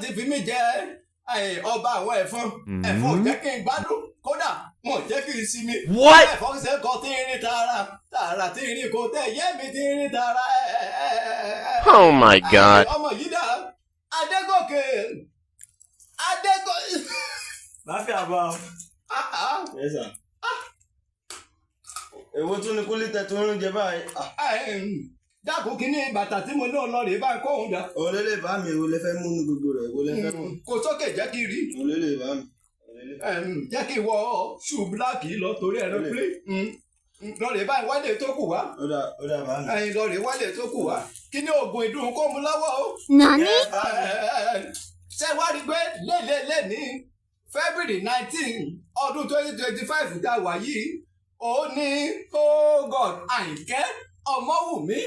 ti fi mí jẹ ọba àwọn ẹ̀fọn, ẹ̀fọn ò jẹ́ kí n gbádùn, kódà wọn ò jẹ́ kí n sinmi. What? Ẹ̀fọn ṣe kọ́ tí ń rí tààrà tààrà tí ń rí kò tẹ̀ yé mi tí ń rí tààrà. Oh my God. Ọmọ yìí dà, Adégòkè, Adégòkè. Láfíà bá ọ. Ah, ah. Yes, sir. Èwo tún ni kúlí tẹ tó ń jẹ báyìí? Ah, Dákun, kí ní bàtà tí mo ní ọ lọ rèé bá ń kó òun dà. Òun lè lè bá mi, èwo lẹ fẹ́ mú ní gbogbo rẹ̀, èwo lẹ fẹ́ mú? Kò sókè, jẹ́ kí n rí. Òun lè lè bá mi. Òun lè lè. Jẹ́ kí n wọ shoe black lọ torí ẹ̀rọ plé lọ rèé báyìí wálé tó kù wá. Ó dà, ó dà bá mi. Ẹ̀yin lọ rèé wálé tó kù wá. Kí ní oògùn ìdùn kó mu lọ́wọ́ o. Nani? Ṣé wá rí pé lélẹ́lẹ́ ní February 19 ọdún 2025 tá a wà yìí, ó ní, oh God, Àyìnkẹ́ Ọmọwùmí,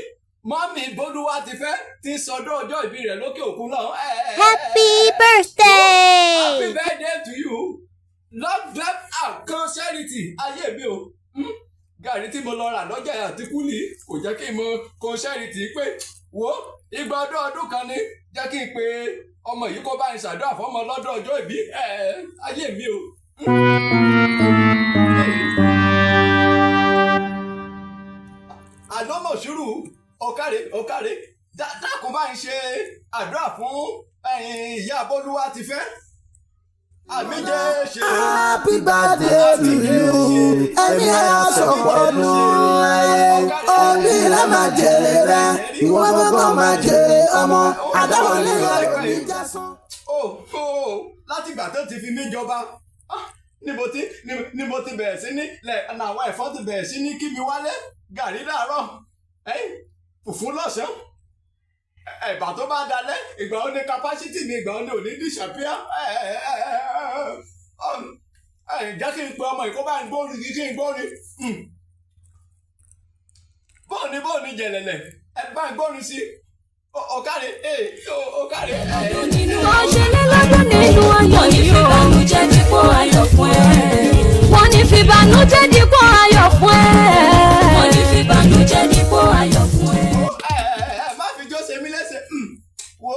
mummy Bólúwa ti fẹ́ ti sọdún ọjọ́ ìbí rẹ̀ lókè òkun náà. Happy Happy birthday! birthday to you. Long life and prosperity. Ayé mi o. Gàrí tí mo lọ rà lọ́jà àti kúlì kò jẹ́ kí n mọ prosperity pé wo igba ọdún ọdún kan ni. Jẹ́ kí n pe ọmọ yìí kó bá ń ṣàdúrà fọ́mọ lọ́dún ọjọ́ ìbí. Ayé mi o. Àlọ́ mọ̀ṣúrù, ọ̀kàrẹ̀ ọ̀kàrẹ̀, dákun bá ń ṣe àdúrà fún ìyá Bólúwa ti fẹ́. Àmì jẹ́ ṣe. Happy birthday to you. Ẹ̀mí àsọ̀pọ̀ ọdún láyé. Òbí rẹ̀ máa jèrè rẹ̀. Ìwọ gbọ́ngàn máa jèrè ọmọ. Àdáwọlé rẹ̀ ò ní jásán. Ó láti ìgbà tó ti fi mí jọba, ah, ní mo ti bẹ̀rẹ̀ sí ní lẹ̀ àwọn ẹ̀fọn ti bẹ̀rẹ̀ sí ní kí mi wálé. Gàrí láàárọ̀, fùfú lọ́sàn-án, ẹ̀bà tó bá dalẹ̀. Ìgbà ó ní capacity mi, ìgbà ó ní òní disappear. Jẹ́ kí n pe ọmọ yìí kó bá ń gbórin, kí n gbórin. Bóòní bóòní jẹ̀lẹ̀lẹ̀, ẹ bá ń gbórin sí. Ọ̀kàrẹ̀ ọ̀kàrẹ̀. Ọ̀ṣẹ́lélọ́dún nínú ayọ̀ Wọ́n ní yìí fi o. bànújẹ́ dípò ayọ̀ fún ẹ. Wọ́n ní fi bànújẹ́ dípò ayọ̀ fún ẹ. Wọ́n ní fi bànújẹ́ dípò ayọ̀ fún ẹ. Ẹ ẹ má fi jó ṣe mí léṣe. Wo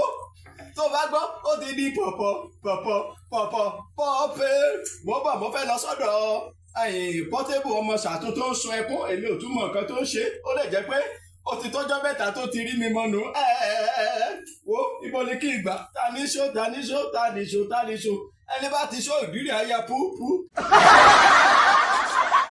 tó bá gbọ́, ó ti di pọ̀pọ̀ pọ̀pọ̀ pọ̀pọ̀ pọ̀pẹ́. Mo bọ̀, mo fẹ́ lọ sọ́dọ̀ Portable, ọmọ ṣàtún tó ń sun ẹkún. Èmi ò tún mọ nǹkan tó ń ṣe. Ó lè jẹ́ pé ó ti tọ́jọ́ 3 tó ti rí mi mọ́nu. Ẹ ẹ ẹ wo, ibo ni kí n gbà? Ta ní ṣó, ta ní ṣó, ta ní ṣó, ta ní ṣó? Ẹni bá ti ṣó ìdírí ayé púpú.